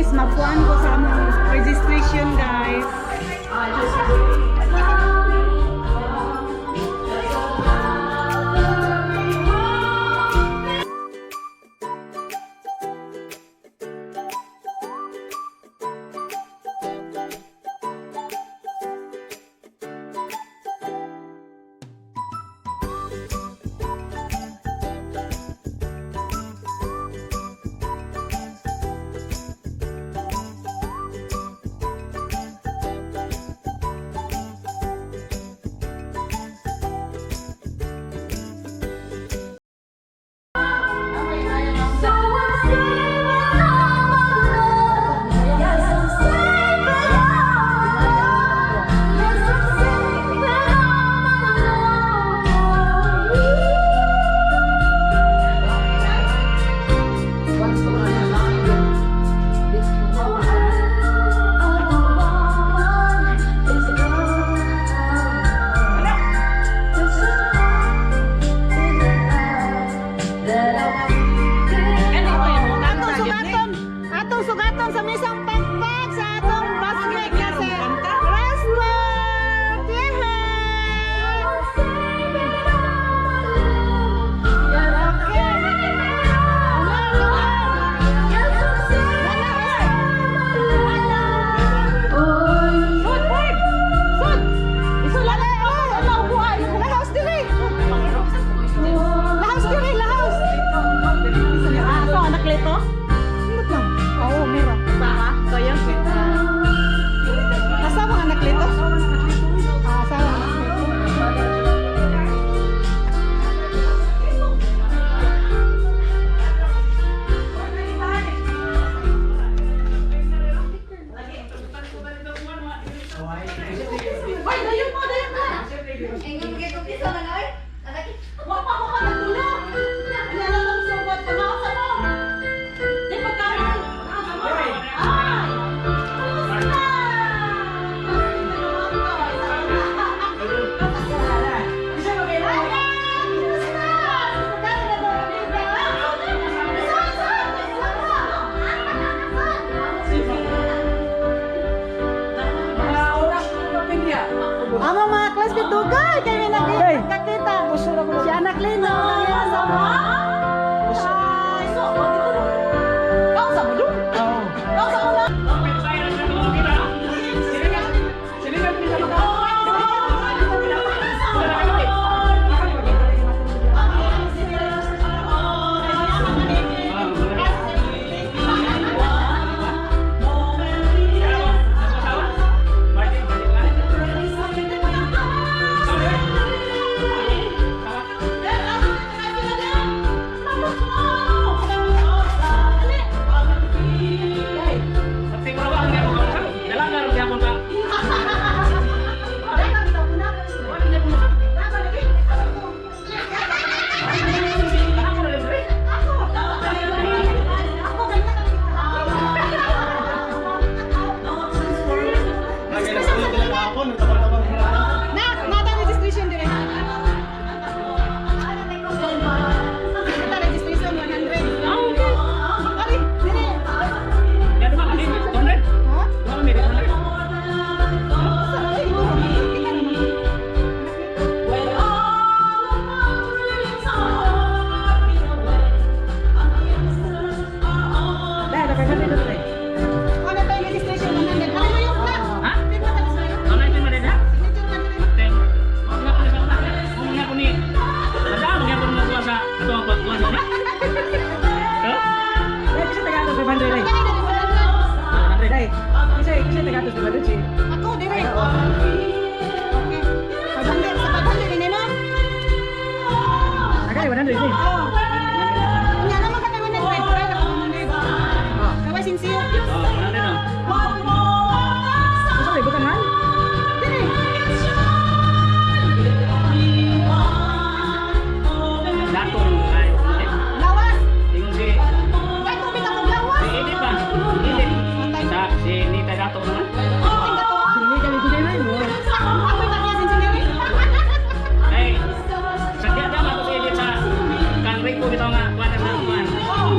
Guys, magkuan ko sa among registration, guys. So I'm saving all my love. Yes, I'm saving all my love. Yes, I'm saving all my love for you. Other woman is gone. There's a spark in the eye that I'm feeling. Atong sugaton sa misang pagpag sa atong basket kasi Restart! Yeah! Okay. Sud, Ford! Sud! Isulat! Oh, lahos diri! Lahos diri, lahos! Ah, so, anak lito? Sundot lang. Oo, mira. Sama? Kaya? Asawa ang anak lito? Ah, asawa ang anak lito. Hoy, dayon mo, dayon mo! Wa pa ko ka nagdula. Ano na lang sugod, pangasa mo. Di pagkain. Ay! Kumusta? Ay, kumusta? Amo mga classmate, dugay kami nagkakita. Si anak Lino, ang iyang asawa. Hi. Kau sa mo dun? Kau sa mo na? Nak, nata registration dire. Nata registration 100. Ah, okay. Ari, dire. Ha? Sa ay, kita naman. When all of my dreams are wiped away, and the answers are on Ano tayo registration 100? Ano mo yung na? Pirma ka na sa'yo? Signature ka dire. Ako, dire. Okay. 500 sa 500 ini no? Oh. Unya naman ka 100, pura na ka 100. Kaway sincere. Dire. Lawas. Kay tubig ako lawas. Matay. Si Nita Dato naman. Tingga to. Ako tagiya sincere. Ay, sa diya dama to si Edith sa kang Rico bitaw nga kuan sa kuan.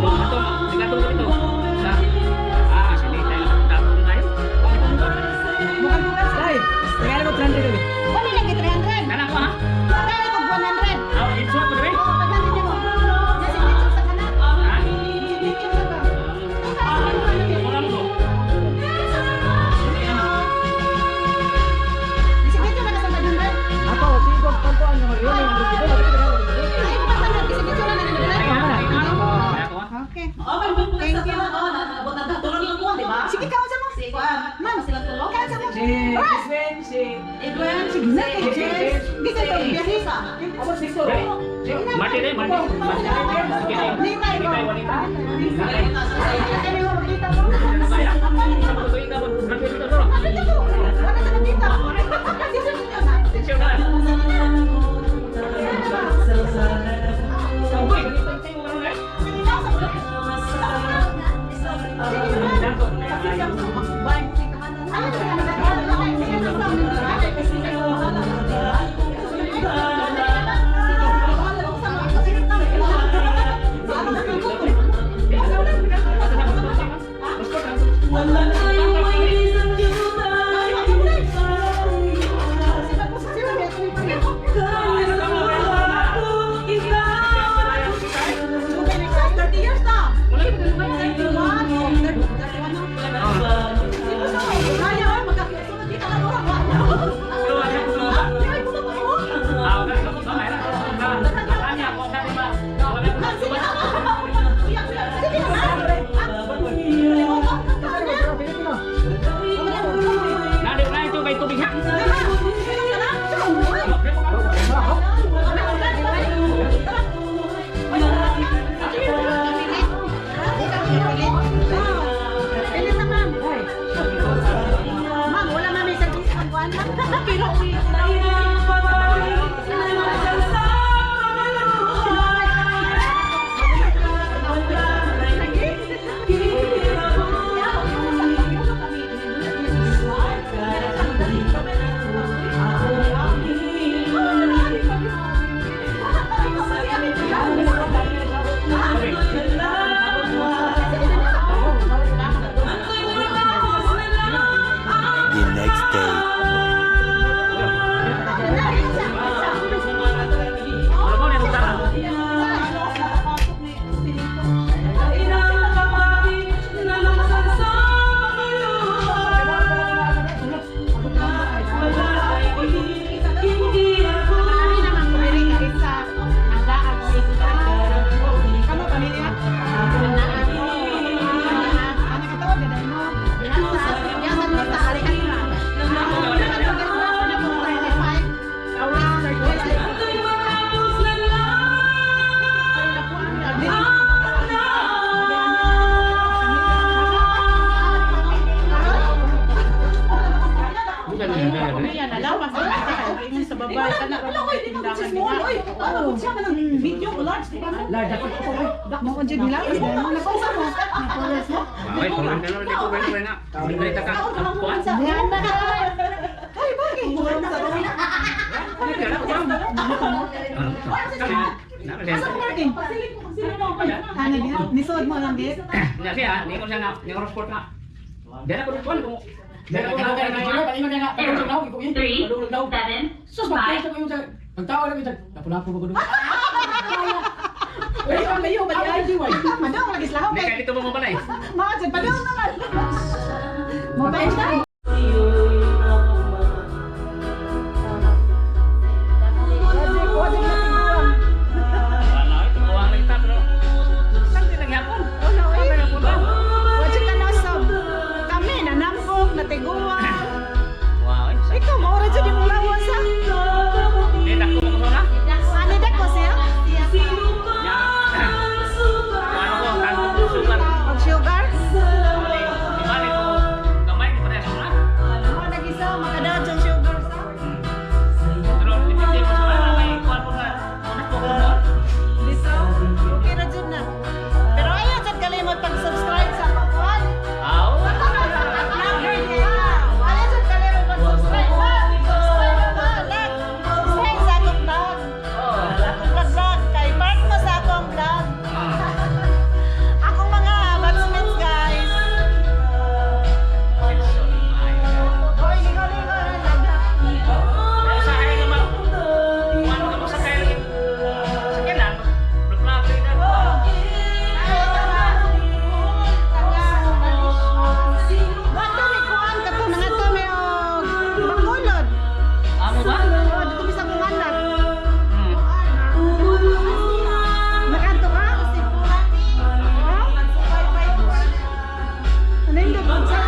Ato, ikato ito. Sa ah si Nita. Sige, kaon sa mo. Si Kuan. Ma'am, Sila tulo. Kaon sa mo. Si Edwin, si Edwin. Sige na, kay James. Gikan to, biyahe sa. Ako si Victor. Mati rin, mati. Sige na. Nitay ko. Nitay, wanita. Kami mo makita mo. Kaya, sa tuloy na, graduate na, no? Ano to? Wala sa nakita. Siya na. Uy, ganito yung ano eh. Ah, okay. Okay na. Kanya, kung sabi ba? Nadi na ito kay tubig ha. Pili na, ma'am. Ma'am, wala ma'am may service ang kuan, ma'am. Pero uwi. The next day. Ano ba nito tara? Kami naman pumili ka isa. Ang laag sa Kamu pamilya? Anak ko. Anak ka to, gaday mo. Yaman mo sa alikan mo. Sa babae ka na. Lord, ako ko. Mo jud nila. Mo na sa mo. Okay, kung ano na dito, wala na. Hindi ta ka. Kuan. Ay, bakit? Asa mo parking? Ano niya? Nisod mo lang git. Nya siya, ni ko siya nga, ni ko sport nga. Dala ko kuan ko. Dala ko Dala ko na. na nga. Padulog na ako, Three, Padulog na ako. seven, Sus, mag-test ako yung sa ang tao lang yung lapu-lapu ba ko doon? Uy, ang layo ba di ay? Padong lagi sila Ni kay. kay dito mo balay. Mga jud padong naman. Mo pa siya. Wala, ito kuha lang ta pero. Saan din nagyapon? Oh, no, eh. Nagyapon ba? Wajud ka nasob. Kami nanampok, natiguan. Wow, eh. Ikaw maura jud imong lawas ha. Ni dako mo ko na. Ani dako siya? Nya. Ano ko, tanto sugar. Og sugar? Di bali ko gamay ni parehas na. na sa.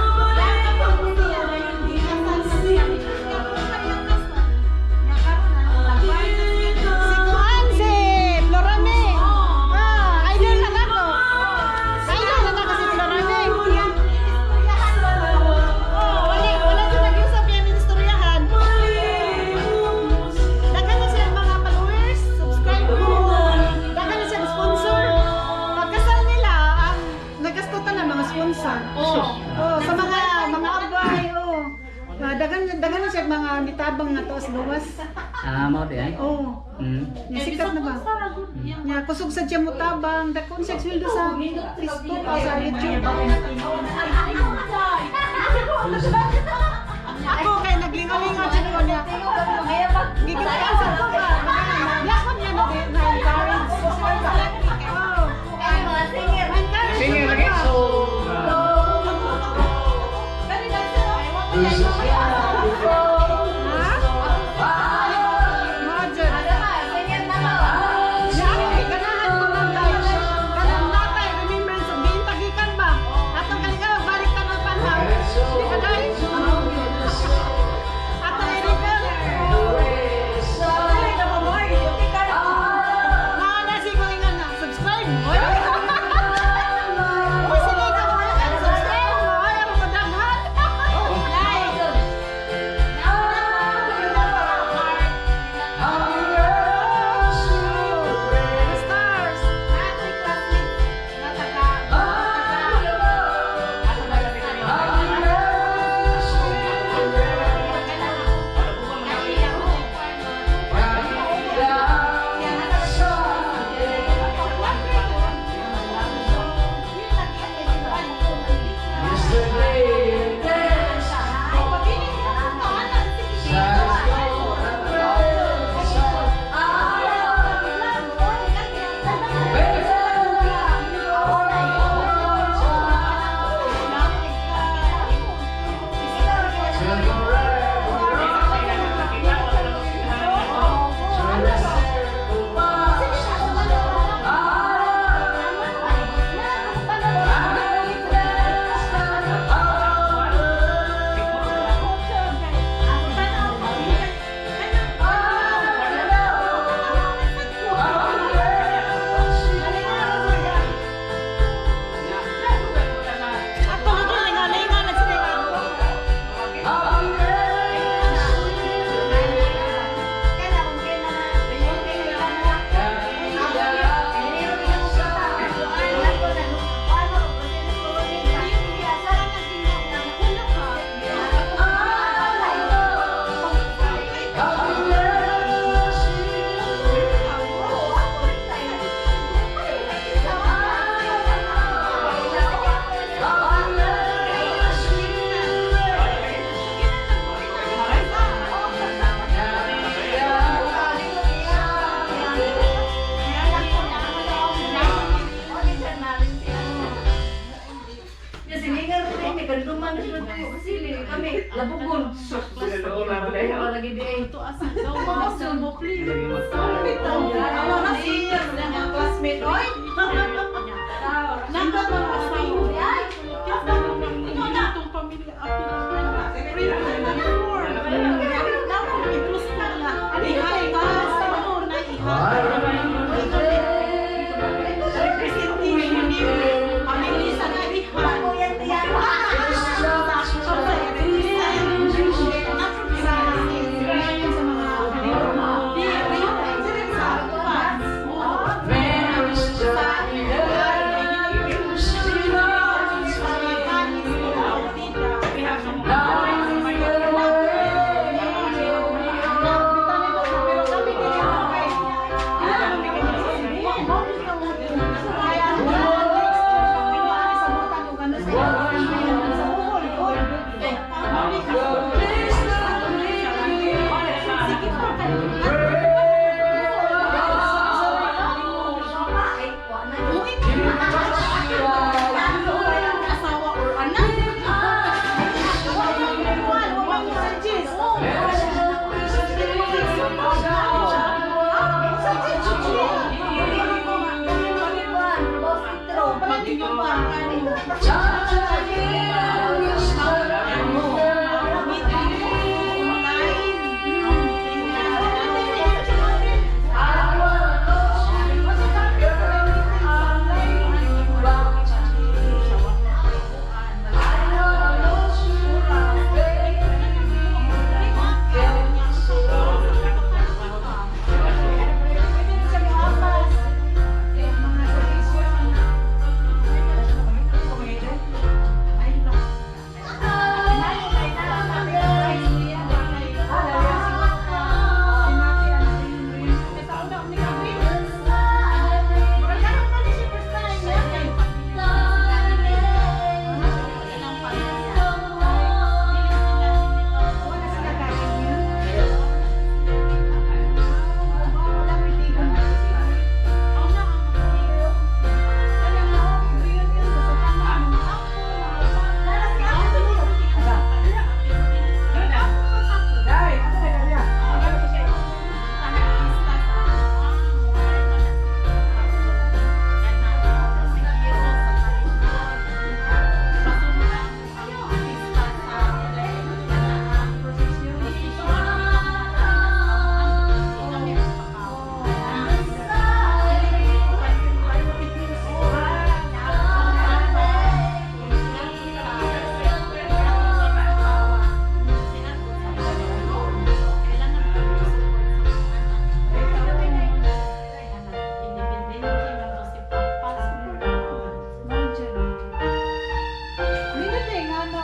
Si Kuan, si Florame. Ah, idol na nako. Idol na nako si Florame. Oh, wala wala jud nag-usap yan ng istoryahan. Daghan na siya mga followers, subscriber. Daghan na siya sponsor. Pagkasal nila, ang nagastutan ng mga sponsor. Oh, sa mga abay, oh. Ah, daghan daghan na siya mga nitabang nga to sa luwas. Ah, mao di ay. Oh. Nya sikat na ba? Nya kusog sa siya mo tabang, dakon siya sweldo sa Facebook o sa YouTube. Ako kay naglingaw-lingaw siya ko niya. Gigitan sa ko ba? Yakon niya na din na encourage. Oh. Na-encourage Singer siya lagi. ba? So, Ha? Mga dyan. Nya ako kay ganahan ko lang kay kanang natay remembrance of being tagikan ba? Atong kalingaw balik tanong panhaw. Di ba dai? Ato Erika. Mga nasi ko ingon na subscribe mo. Uy, sige ka mo subscribe mo. Ay, ang madaghan. Like. The stars. Ato naglingaw-lingaw na sila. Classmate, oy!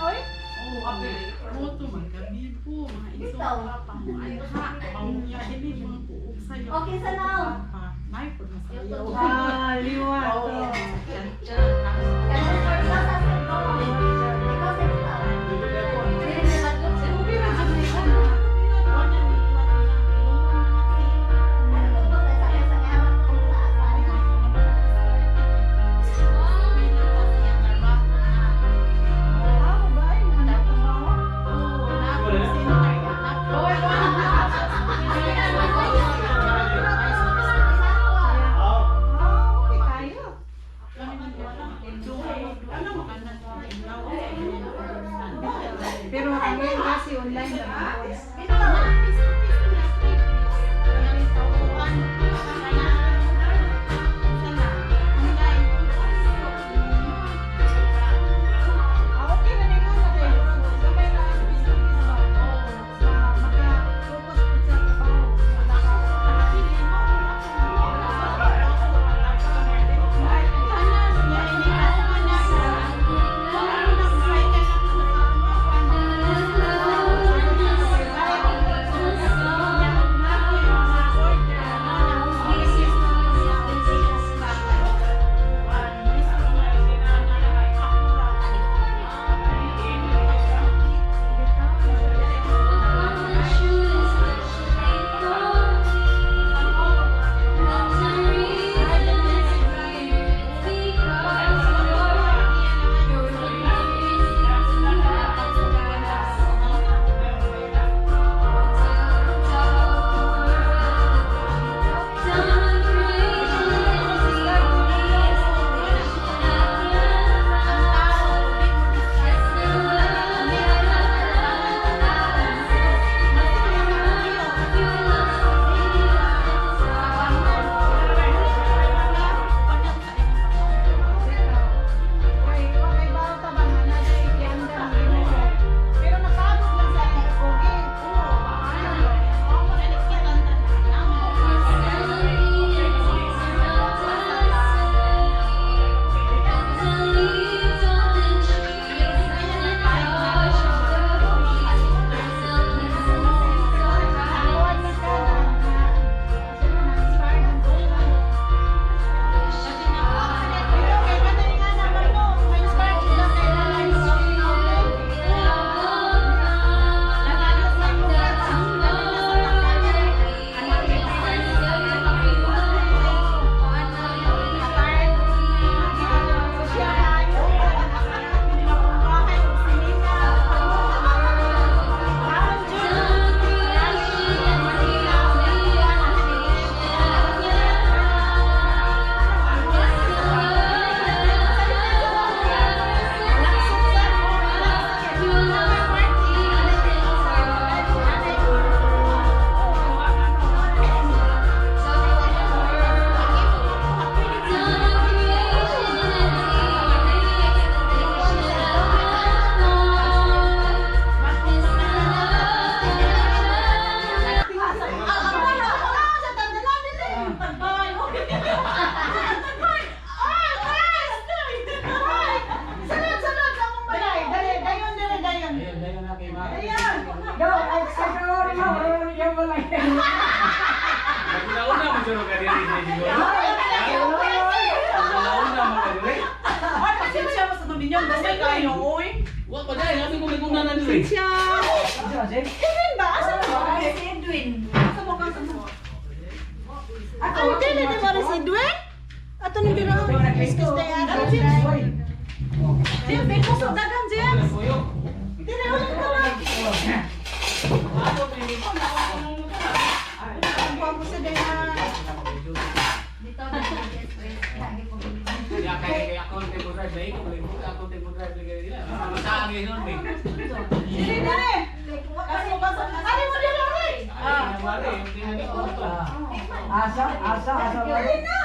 oy. Bitaw. Okay sa now. Ah, liwa to. Kanang for sa sa Ikaw sa bitaw. Dili ni madlok siya. Ano ko ba sa kung taas? Ah, ba ay anak trabaho. Ah, okay kayo. Pero ang ngayon kasi online na. Ah, okay na ninyo na kayo. Sabay na ang business ba? Sa maka-focus po sa trabaho. Kay okay ba ta ba nga na giandam nimo. Pero napagod lang sa iyang kapogi. Kuan na ka na. Na-inspire ang Pero kay kanay nga naman no, ma-inspire jud ka kay nanay sa Sunod, sunod sa among balay. Dali, dayon, dali, dayon. Ayun, dayon na kay Ma. Dayon. Go, ay sa kaori mo, yung wala. Una mo juro ka diri siguro. Una mo ka diri. Ay, pasensya mo sa dominyon. Basta kayo, oy. Wa pa dai, abi ko may kuna na diri. Siya. Edwin ba? Asa na ba? Si Edwin. Asa mo kang sa mo? Ay, dili di ba si Edwin? Ato nang biro. Excuse day ano, James? James, may puso dagan, James. Dili ulit ka lang. Ang gwapo sa day na. Dito na best friend. Lagi ko Ya kay kay ako tempo drive dai ko ako tempo drive lagi dila. Saan ngayon eh. Dili, dili. Kasi ano mo dili, oy? Ah, mare, hindi na ko to. Asa, asa, asa. Dili na.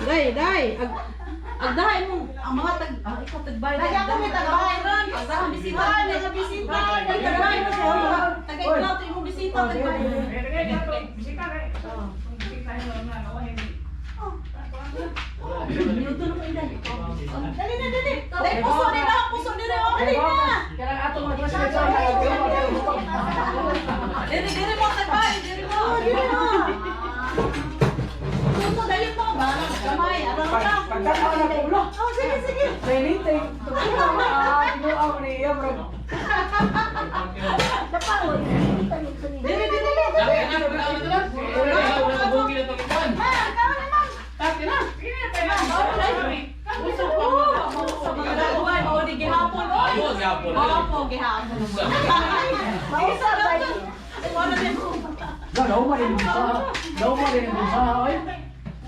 Day, day. Ag agdahay mo ang mga tag ah, ikaw tagbay. Lagi ako may tagbay ron. Agdahan bisita. Ay, mga bisita. Ay, tagbay mo siya. Tagay ko to imong bisita tagbay. Minuto na ko inday. Dali na, dali. Dali. Wala. Oh, sige, sige. Silent eh. Ah, tinuaw ni iya bro. Dili, dili, dili. Laki na, wala na lang. Wala na bugi na itong ikuan. Ma, kaon na, ma'am. Tak na. Sa mga dalawa, mao di gihapon oy. Amo gihapon. Mao po gihapon. Mausa ba? Wala din. Daw ma rin sa. Daw ma rin sa oy.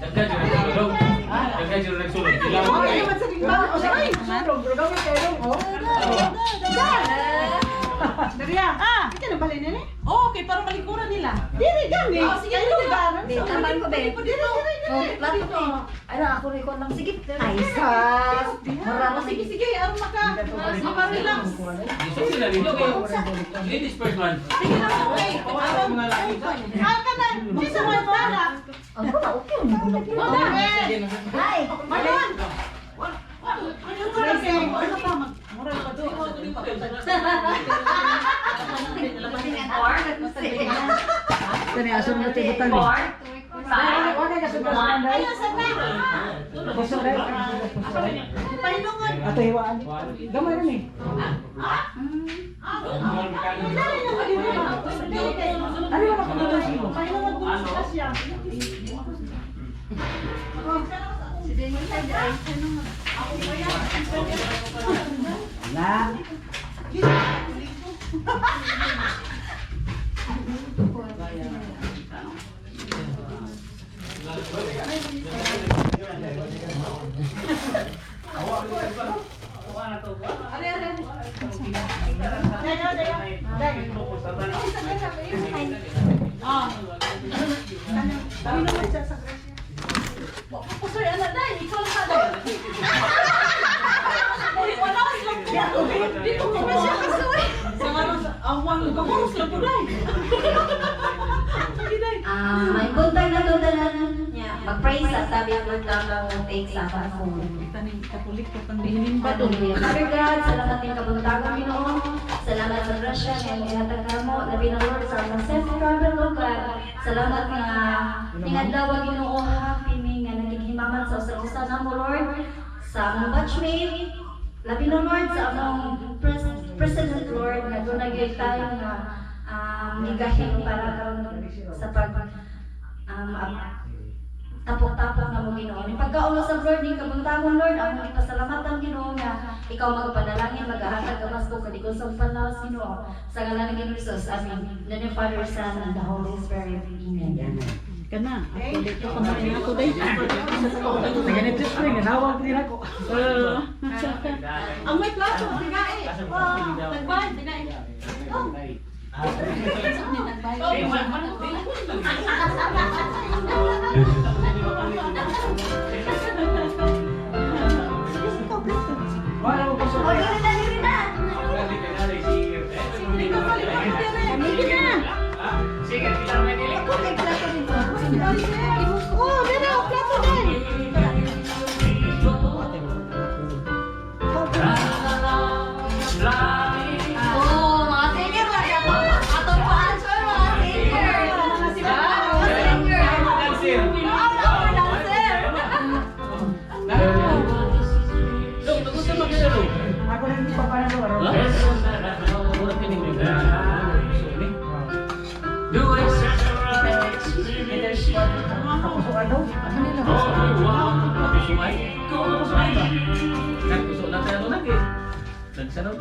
Daghan jud nagsulog. Daghan jud nagsulog. Ilaw Okay kay. naman sa tingban. O sa ay, bro, bro, gawin kayo oh. Daria. Ah, ikaw na balin nini? Oh, okay, para malikuran nila. Dili gani. Oh, sige, dili ba? Taman ko, be. Dili, dili, dili. Plato ko. Ay, ako rin ko lang. Sige. Ay, sas. Oh, sige, sige, aron maka maka-relax. Gusto sila dito kay. Ladies first man. Sige lang, okay. Aron. Ah, kana. Kinsa man tala? Ako na, okay. Ay. Manon. Kani aso mo tibutan ni. Wala ka sa dai. Ayaw sa na. Puso dai. Pahinungod. Ato hiwaan. Gamay rin eh. Dali na mo dili. Dili kayo. Ano ba ako dito sino? Pahinungod ko sa siya. Na. Dayo, dayo. Dayo. Ah. Pahinungod siya sa grasya. Pusoy ana dai, ikaw lang ka dai. Wala lang po. Dito ko na siya kasuy. Sa ano sa awang gawang lang po dai. Sige dai. Ah, may buntag na to tanan niya. Mag-pray sa sabi ang magdamang take sa phone. Taning Katolik ko pang ba do. Hallelujah. Father God, salamat din kabuntagon Ginoo. Salamat sa grasya nga imong ihatag kamo. Labi na Lord sa among safe travel o God. Salamat nga ningadlaw Ginoo happy mi nga nagighimamat sa usag-usa namo Lord sa among batchmate. Labi na Lord sa among President Lord nga doon gyud tayo nga gigahin para karon sa pag tapok-tapok na mo Ginoo. Ni pagkaon sa Lord ni kabuntagon Lord, ang ipasalamatan Ginoo nga ikaw magpanalangin magahatag gamas ko kalikon sa panlawas Ginoo. Sa ngalan ng Ginoo Jesus. Amen. In the name of Father, Son, and the Holy Spirit. Amen. Kana, ako dito kumain ako dai. Sa ganito spring, nawag din ako. Ang may plato, tingae. Tagban, tingae. Wala mo puso. Oh, dili na, dili na. Sige, kita may dili. Ako may plato dito. Oh, dili oh, plato din. Oh, mga senior lang ako. Atong pa-answer, mga senior. Mga senior. Dancer. Mga dancer. Dong, tungkol sa mga laro. Ako na hindi pa para no. Kapusuan daw. Nagsanong